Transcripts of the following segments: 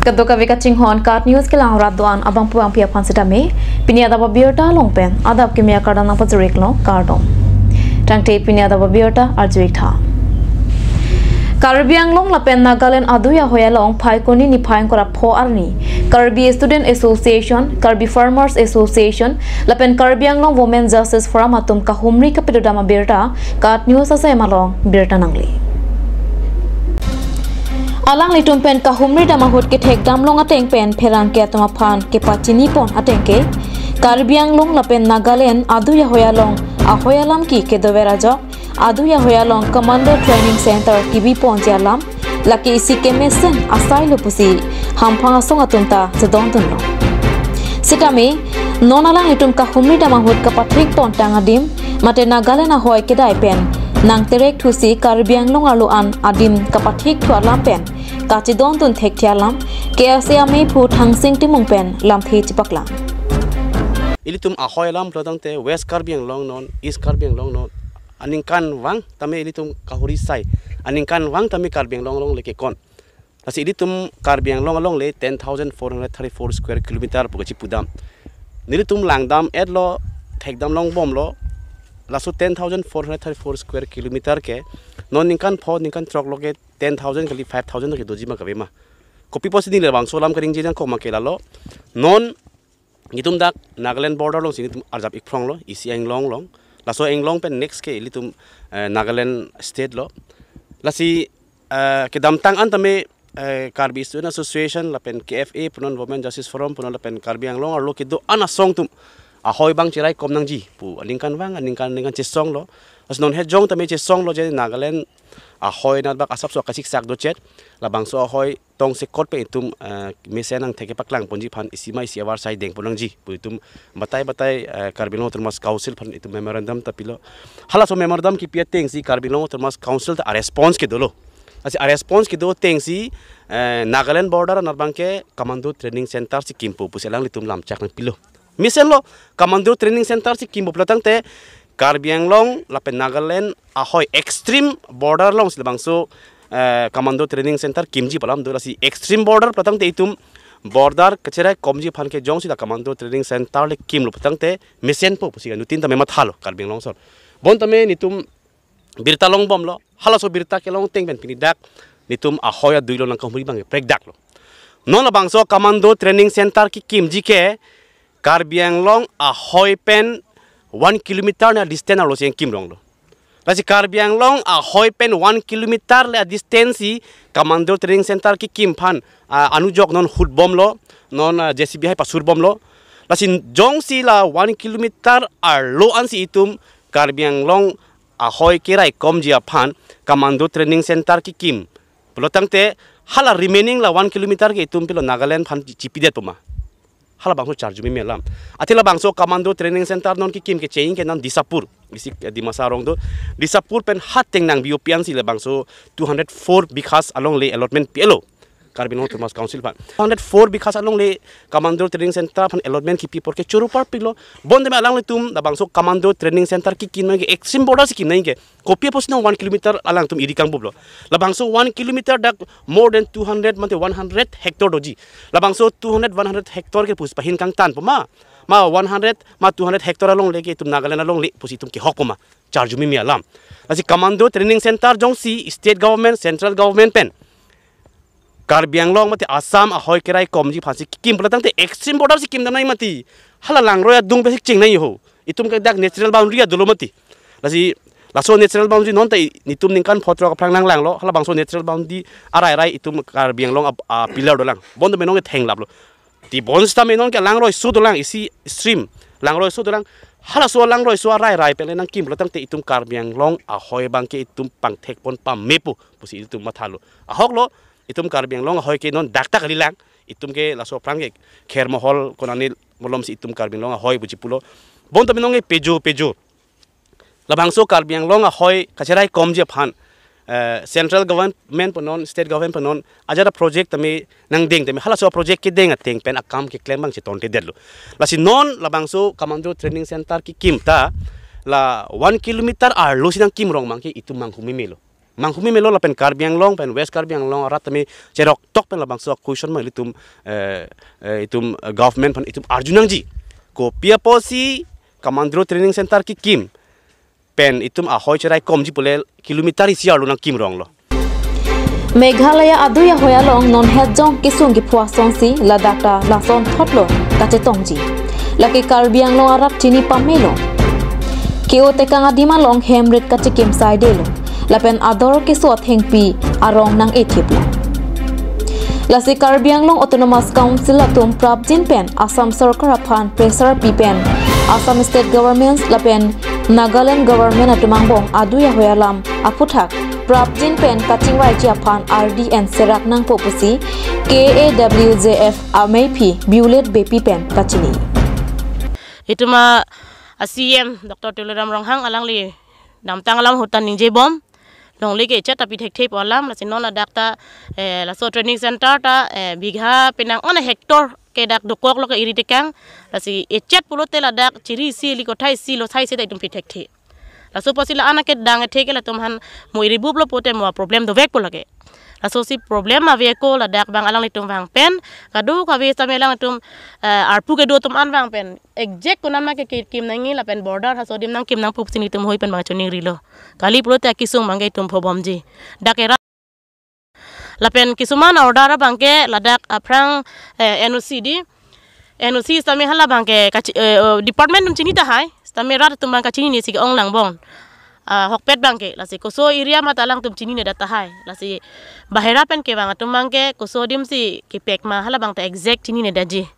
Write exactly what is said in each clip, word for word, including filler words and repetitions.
Kadokave kachinghon KAT News kelang rat do-an abangphu abangphi aphan sitame, pini adap abirta along pen adap kimi akardom nangpajir-iklo, kardom. Tangte pini adap abirta arju-ik tha. Karbi Anglong lapen Nagaland adui ahoi along Phaikuni niphai ingkoi ra pho arni Karbi Student Association, Karbi Farmers Association lapen Karbi Anglong Women Justice Forum atum kahumri kapidodam abirta KAT News asai malong birta nangli. Alanglitum pen kahumridam ahut kethekdamlong ateng pen pherangke atum aphan kepachinipon ateng ke, Karbi Anglong lapen Nagaland adui ahoi along ahoi alam ke kedover ajok, adui ahoi along Commando Training Center kebiponji alam, lake isi kemesen asai lo pusi hamphang asong atum ta chedondunlo. Sitame, non alanglitum kahumridam ahut kapathikpon tang adim, mate Nagaland ahoi kedai pen nangterek thusi Karbi Anglong arlo an adim kapathik thu alam pen kachedondun thekthe alam, KSA amephu Thangsing Timung pen lamthe chepaklang. Ilitum ahoi alam pulo tangte West Karbi Anglong non, East Karbi Anglong non, aningkanvang tame ilitum kahuri sai, aningkanvang tame Karbi Anglong alongle kekon. Lasi ilitum Karbi Anglong alongle ten thousand four hundred thirty-four square kilometer pu kachipudam. Nelitum langdam etlo, thekdamlong bomlo, laso ten thousand four hundred thirty-four square kilometer ke, non ningkan pho, ningkan throk lo ke ten thousand kali five thousand ke doji ma kave ma. Kopi pusi neli labangso alam kaningje nangkok ma ke lalo. Non nelitum dak Nagaland border alongsi nelitum arjap-ik phronglo, isi anglong along. Laso anglong pen next ke ilitum, eh, Nagaland state lo. Lasi, eh, kedamtang an tame, eh, Karbi Student Association lapen KFA punon, Women Justice Forum punon lapen Karbi Anglong arlo kedo-an asong atum ahoi abang cheraikom nangji pu aningkanvang, aningkan aningkan chesonglo. Lasi non hejong tame chesonglo je Nagaland ahoi anat bak asapso kasiksak dochet, labangso ahoi tongsekot pen itum, eh, mesen nangthek kepaklang ponji aphan isi ma isi avarsai dengpon nangji pu itum batai batai, eh, Karbi Anglong Autonomous Council aphan itum memorandum ta pilo. Halaso memorandum kipi atengsi Karbi Anglong Autonomous Council ta a-response kedolo. Lasi a-response kedo atengsi, eh, Nagaland border anat abang ke Commando Training Center si kimpo pusi alanglitum lamchak nangpilo. Mesenlo, Commando Training Center si kimpo pulo tangte Karbi Anglong lapen Nagaland ahoi extreme border alongsi labangso, eh, Commando Training Center kimji pu alam do. Lasi extreme border pulo tangte itum border kacheraikomji aphan ke jongsi la Commando Training Center le kimlo pulo tangte mesenpo pusi anutin tame mathalo Karbi Anglong ason. Bon tame nelitum birta longbomlo, halaso birta kelong ateng pen pini dak nelitum ahoi adui along nangkahumri abang prekdaklo. Non labangso Commando Training Center kekimji ke Karbi Anglong ahoi pen one kilometer na distance arlosi nangkim ronglo. Lasi Karbi Anglong ahoi pen one kilometer le a-distance si Commando Training Center kekim aphan, ah, anujok non hutbomlo, non, ah, JCB hai pasurbomlo. Lasi jongsi la one kilometer arlo ansi itum Karbi Anglong ahoi keraikomji aphan Commando Training Center kekim pulo tangte hala remaining la one kilometer ke itum pilo Nagaland aphan chipidetpo ma. Halabangso charju meme alam. Athe labangso Commando Training Center non kekim kecheng ke non Disapur, isi, eh, Dimasa arong do. Disapur pen hateng nang B O P ansi labangso two hundred four bighas alongle allotment pilo Karbi Anglong Autonomous Council aphan. Two hundred four bighas alongle Commando Training Center aphan allotment kipi apor ke choro parpiklo. Bon tame alanglitum labangso Commando Training Center kekim nangji ke extreme border si kim nangji ke. Kopi pusi non one kilometer alangtum iri kangbuplo. Labangso one kilometer dak more than two hundred mate one hundred hectare doji. Labangso two hundred, one hundred hectare ke pusi pahin kangtanpo ma. Ma one hundred, ma two hundred hectare alongle ke itum Nagaland alongle pusi itum kehokpo ma. Charju meme alam. Lasi Commando Training Center jongsi state government, central government pen Karbi Anglong mate Assam ahoi keraikomji aphansi kekim pulo tangte extreme border si kimdam nangji mati. Hala langroi adung pensi cheng nangji ho. Itum ke dak natural boundary adolo mati. Lasi laso natural boundary non ta i-, nelitum ningkan pho throk aphrang nanglanglo. Halabangso natural boundary arairai itum Karbi Anglong a, a pillar dolang. Bon tame non ke thenglaplo. Ti bon sitame non ke langroi so dolang, isi stream langroi so dolang. Halaso langroi so arairai pen le nangkim pulo tangte itum Karbi Anglong ahoi abang ke itum pangthekpon pamepo pusi itum mathalo. Ahoklo, itum Karbi Anglong ahoi ke non dak ta kalilang, itum ke laso aphrang ke Khermohol konane malomsi itum Karbi Anglong ahoi pu chipulo. Bon tame non ke pejo pejo. Labangso Karbi Anglong ahoi kacheraikomji aphan, eh, central government punon, state government punon, ajat a-project tame nangdeng tame halaso project kedeng ateng pen akam keklem abang chetongtedetlo. Lasi non labangso Commando Training Center kekim ta la one kilometer arlosi nangkim rong abang ke itum manghu memelo. manghu meme lo lapen Karbi Anglong pen West Karbi Anglong arat tame cherok tok pen labangso a-question ma ilitum, eh, eh, itum, eh, government aphan itum arju nangji. Kopi apotsi Commando Training Center kekim pen itum ahoi cherai komji pule kilometer isi arlo nangkim rong lo. Meghalaya adui ahoi along non hetjong kesung kepho asonsi ladak ta lason thotlo kachetongji. Lake Karbi Anglong arat chini pamelo. Ke-o tekang adim along hem rit kachekim saidelo. Lapen ador keso athengpi arong nang-ethiplo. Lasi Karbi Anglong Autonomous Council atum prapjin pen Assam Sorkar aphan pressure pi pen Assam State Government lapen Nagaland Government atum angbong adui ahoi alam aphuthak prapjin pen kachingvaiji aphan ardi enserak nangpo pusi K A W J F ameiphi Bulet Beypi pen pachini. Itum a-C E M Doctor Tuliram Ronghang alangli damtang alam ahut ta ningjebom. Longle ke echet ta pi thekthepo alam, lasi non ladak ta, eh, laso training center ta, eh, bigha penang on hectare ke dak dokoklo ke iri tekang, lasi echet pulote ladak chiri isi ili kothai isi lo sai se ta itum pi thekthe. Laso apotsi la-an akedang ethe ke latum aphan mo iri buplo pote mo problem dovekpo lake. Lasosi problem aveko ladak abang alanglitum vang pen, kadokave sitame alanglitum, eh, arpu kedo atum an vang pen exact konat ma ke kekim nangji lapen border haso adim nangkim nangpo pusi nelitum hoi pen abang choningrilo. Kali pulote akesung abang ke itum phobomji. Dak era lapen kisuman order abang ke ladak aphrang, eh, N O C di. N O C sitame hala abang ke kachi-, eh, eh, department atum chini tahai. Sitame rat atum abang kachinine si ke-ong langbom. Ah, ahokpet abang ke, lasi koso area ma ta alangtum chinine det tahai. Lasi bahera pen kevang atum abang ke koso adim si kepek ma hala abang ta exact chinine detji.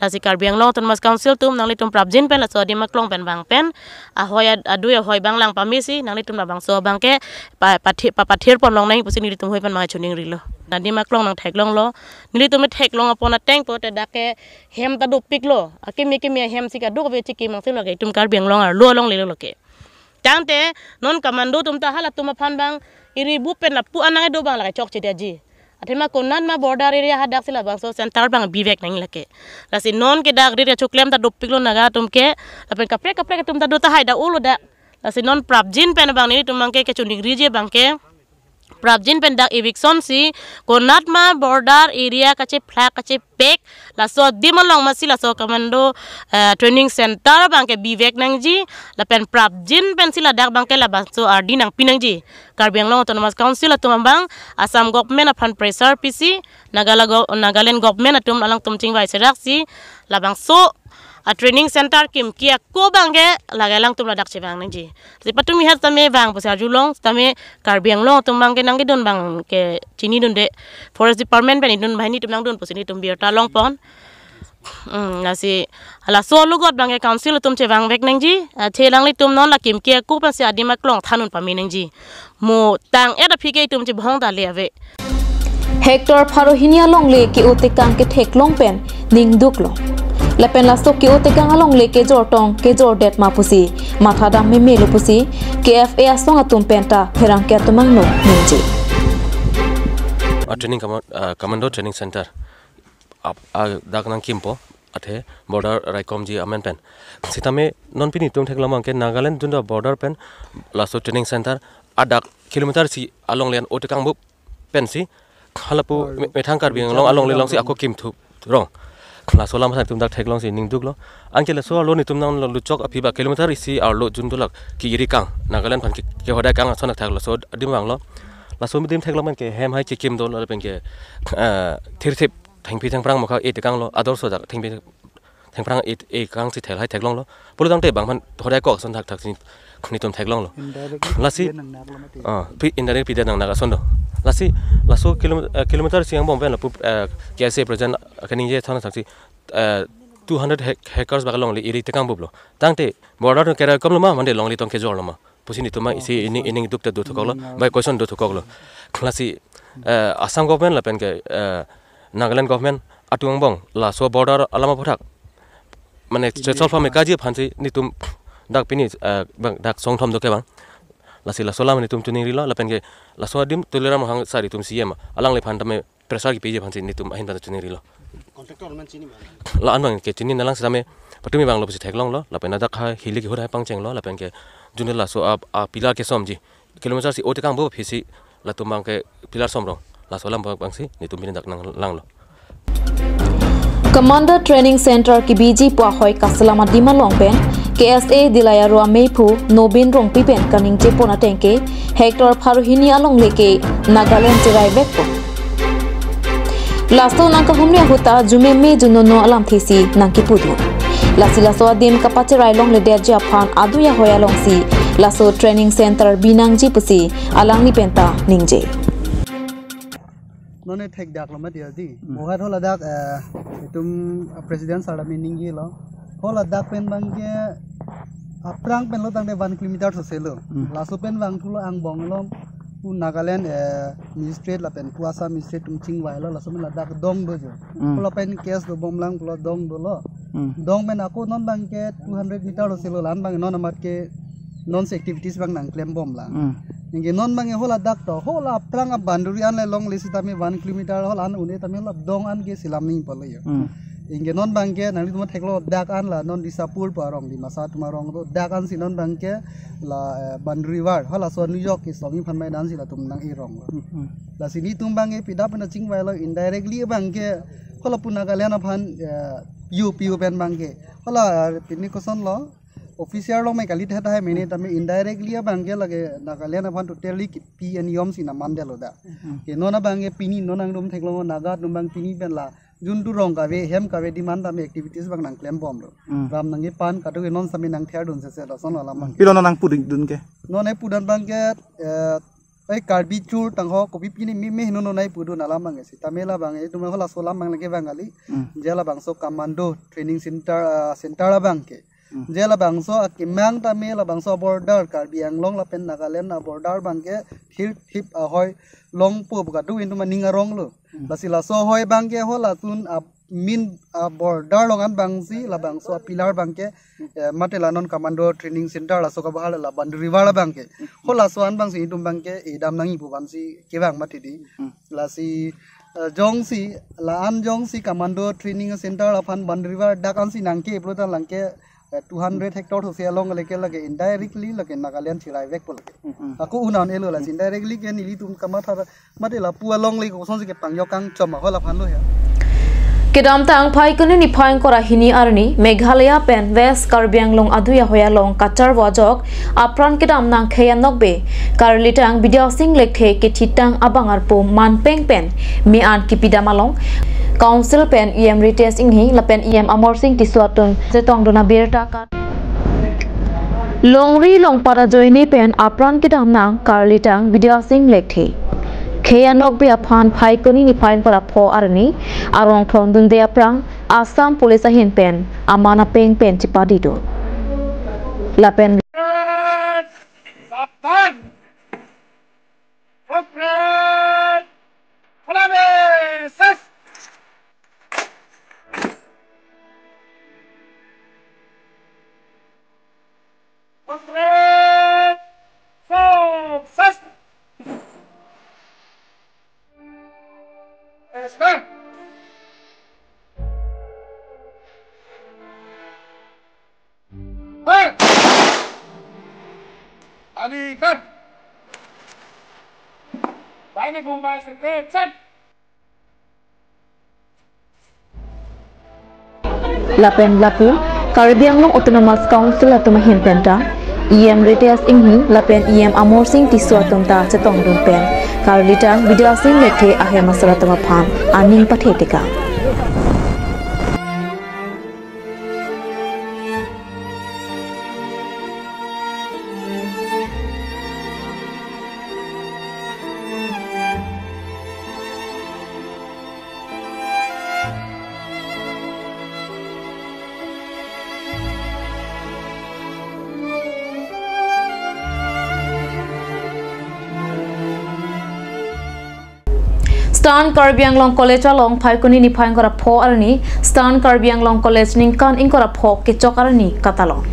Lasi Karbi Anglong Autonomous Council atum nanglitum prapjin pen laso adim aklong pen vang pen ahoi ad-, adui ahoi abang lang pamesi nanglitum labangso abang ke pa-, pathi-, pa-, pathir pon longnang pusi nelitum hoi pen abang choningrilo. Adim aklong nangtheklonglo. Nelitum theklong apon ateng pote dak ke hem ta dopiklo. Akeme keme hem si kadokave chekim nangsi lo ke itum Karbi Anglong arlo alongle lo ke. Tangte non commando atum ta halatum aphan abang iri bup pen lapu anang do abang lake chokche detji. Athema konat ma border area hadak si labangso center abang bivek nang lake. Lasi non ke dak rit kachoklem ta dopiklo Naga atum ke, lapen kaprek kaprek atum ta do tahai dak ulo dak. Lasi non prapjin pen abang nelitum abang ke kechoningriji abang ke prapjin pen dak eviction si konat ma border area kachephlak kachepek laso adim along masi laso commando, eh, training center abang ke bivek nangji lapen prapjin pensi ladak abang ke labangso ardi nangpi nangji. Karbi Anglong Autonomous Council atum abang Assam government aphan pressure pisi Nagala go-, Nagaland government atum alangtum chingvai seraksi labangso a-training center kimki ako abang ke lake alangtum ladak chevang nangji. Si patumi het sitame vang pusi arjulong sitame Karbi Anglong atum abang ke nangkedun abang ke chinidunde, forest department pen idun banghini atum nangdun pusi nelitum birta longpon. Hmm, lasi laso alogot abang ke council atum chevangvek nangji. Athe alanglitum non la kimki ako pensi adim aklong thandun pame nangji. Mo tang-et aphi ke itum chibhong ta le ave. Hectare pharo hini alongle ke-o tekang ketheklong pen ningduklo. Lapen laso ke-o tekang alongle kejor tong kejor det ma pusi mathadam memelo pusi K F A asong atum penta pherangke atum angno ningje. A training command-, ah, commando training center ap-, ah, dak nangkimpo, athe border raikomji amen pen. Sitame non pini itum theklong abang ke Nagaland junta border pen laso training center adak kilometer isi alongle an o tekang bup pensi halapu me-, methang Karbi Anglong alongle alongsi ako kimthu rong. Laso alam sa itum dak theklongsi ningduklo. Anke laso arlo nelitum nangluchok aphi ba kilometer isi arlo jun dulak ke-iri kang, Nagaland aphan ke, kehodai kang ason athak laso adim vanglo. Laso adim theklong pen ke hem hai kekim dolo lapen ke, eh, thirthip thengpi thengphrang mokha e tekanglo, ador so dak thengpi thengphrang e, e kang si thel hai theklonglo. Pulo tangte bang aphan hodai kok ason thakthak si nelitum theklonglo. Indirectly lasi, pide nangnak lo mati. Ah, pi-, indirect pide nangnak ason do. Lasi, laso kilom-, eh, kilometer isi angbong pen lapu, eh, K S A president akaningje thana thaksi, eh, two hundred hec-, hectares bak alongle iri tekang buplo. Tangte border tong keraikomlo ma, mande longle tong kejorlo ma pusi nelitum ma isi ining, iningduk ta dothukoklo, bai question dothukoklo. Lasi, eh, Assam government lapen ke, eh, Nagaland government atum angbong laso border alam aphuthak mane solve pame kaji aphansi nelitum dak pini, eh, bang dak songthom do ke bang. Lasi laso alam nelitum choningrilo lapen ke laso adim Tuliram Ronghang sar itum C E M alangliphan tame pressure kepiji aphansi nelitum ahin ta choningrilo. Contractor man chini ma? La-an abang ke chinine lang sitame patumi vanglo pusi theklonglo lapen adak ha hili kehut hai pangchenglo lapen ke junde laso a, a pillar kesomji kilometer isi o tekang bo phisi latum abangke pillar somrong. Laso alam abangsi netum pini dak nanglanglo. Commander Training Center kebiji pu ahoi kaselam adim along pen K S A Dilai Aro amephu Nobin Rongpi pen kaningje pon ateng ke hectare pharo hini alongle ke Nagaland cherai vekpo. Laso nangkahumri ahut ta arjumeme arjunono alamthe si nangkipudun. Lasi laso adim kapacherai longledetji aphan adui ahoi alongsi laso training center binangji pusi alangli penta ningje. Non ne thekdaklo mati adi. Hmm. Mohat holadak, eh, itum, eh, president sir ami ningjelo. Holadak pen abangke aphrang pen lo tangte one kilometer soselo. Hmm. Laso pen vangthulo angbong lo pu Nagaland, eh, magistrate lapen pu Assam magistrate atum chingvailo, laso pen ladak dong do jo. Hmm. Pulo pen case dobomlang pulo dong dolo. Hmm. Dong pen ako non abangke two hundred meter soselo, la-an abang non amat ke non si activities abang nangklembomlang. Hmm. Anke non abangke holadak to, hola aphrang a-boundary an le longle sitame one kilometer hola an un-e tame hola dong an ke selam nangji pulo jo. Hmm. Anke non abangke nanglitum theklongdak an la non Disapur pu arong, Dimasa atum arong do, dak ansi non abangke la, eh, boundary wall, halaso New York ke song iphan mai dan si latum nang-e rong. Hmm, hmm. Lasi netum abangke pida pen chingvailo, indirectly abangke hola pu Nagaland aphan, eh, U P U pen abangke. Hola, eh, pini kosonlo, official along mai kali theta hai mene tame indirectly abangke lake Nagaland aphan totally kipi aniyom si namandetlo da. Hmm. Ke non abangke pini non nangtum theklong Naga atum abang pini pen la juntu rong kave, hem kave demand tame activities abang nangklembomlo. Hmm. Ram nangkepan kadokave non sami nangtherdun sese lason alam abang. Pilo non nangpudun ke? Non ne pudun abangke, eh, oi Karbi chur tangho kopi pini meme heno non nangpudun alam abang si. Tame labang itum halaso alam abang lake abang kali. Hmm. Je labangso commando training center, ah, center abangke. Hmm. Je labangso akemang tame labangso border Karbi Anglong lapen Nagaland a-border abangke thirthip ahoi longpo pu kadokave itum aning aronglo. Hmm. Lasi laso ahoi abangke hola tun a-main a-border along an abangsi labangso a-pillar abangke, eh, mate la non commando training center laso kabahar la boundary wall abangke. Holaso an abangsi itum abangke edam nangji pu abangsi kevang mati di. Hmm. Lasi, eh, jongsi, la-an jongsi commando training center aphan boundary wall dak ansi nangke pulo ta lake, eh, two hundred hectare sose along lake lake indirectly lake Nagaland cherai vekpo lake. Hmm. Ako un-e un-elo lasi indirectly ke nelitum kamatha mate lapu alongle kosonsi kepangjok kangchom ahol aphan lo ya. Kedamtang Phaikuni niphai ingkoi ra hini arni Meghalaya pen West Karbi Anglong adui ahoi along kacharvo ajok apran kedam nang Khei Anokbe Karlitang Bidya Sing Lekthe kethitang abang arpu manpeng pen me-an kipidam along Council pen E M Ritesh Enghi lapen E M Amor Sing Tisso atum chetongdun abirta kat. Longri longpat ajoine pen apran kedam nang Karlitang Bidya Sing Lekthe. Khei Anokbe aphan Phaikuni niphai ingkoi ra pho arni arong thondunde aphrang Assam Police ahin pen aman apeng pen chepadidun. Lapen Ani kan. Baini bumbai sete chat. Lapen lapu Karbi Anglong Autonomous Council atum ahin pen ta E M Ritesh Enghi lapen E M Amor Sing Tisso atum ta chetongdun pen Karlitang Bidya Sing Lekthe ahem asar atum aphan aning pathe tekang. Eastern Karbi Anglong College along Phaikuni niphai ingkoi ra pho arni Eastern Karbi Anglong College ningkan ingkoi ra pho kechok arni katalon.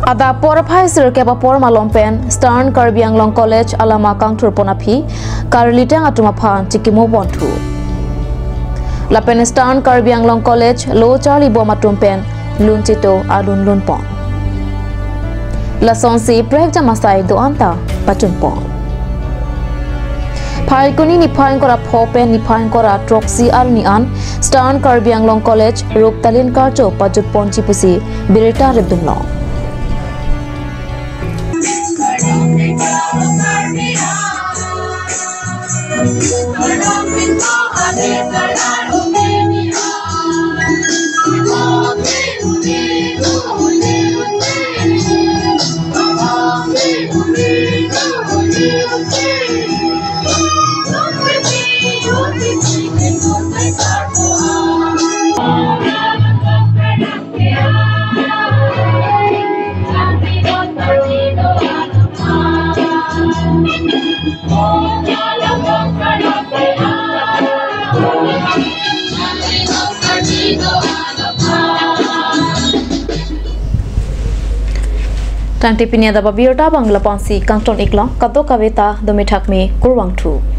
Adap porphai sirkep apor malom pen Eastern Karbi Anglong College alama kangthurpon aphi Karlitang atum aphan chikimo ponthu. Lapen Eastern Karbi Anglong College lo charlibom atum pen lun chito alun lunpon. Lasonsi prek jam asai do-an ta pachunpon. Phaikuni niphai ingkoi ra pho pen niphai ingkoi ra throksi arni an Stern Karbi Anglong College Ruptalin Karcho pajutponji pusi birta repdunlong. Tangte pini adap abirta abang lapu-ansi kangton-iklong, kadokave ta dome thakme, kurvangthu.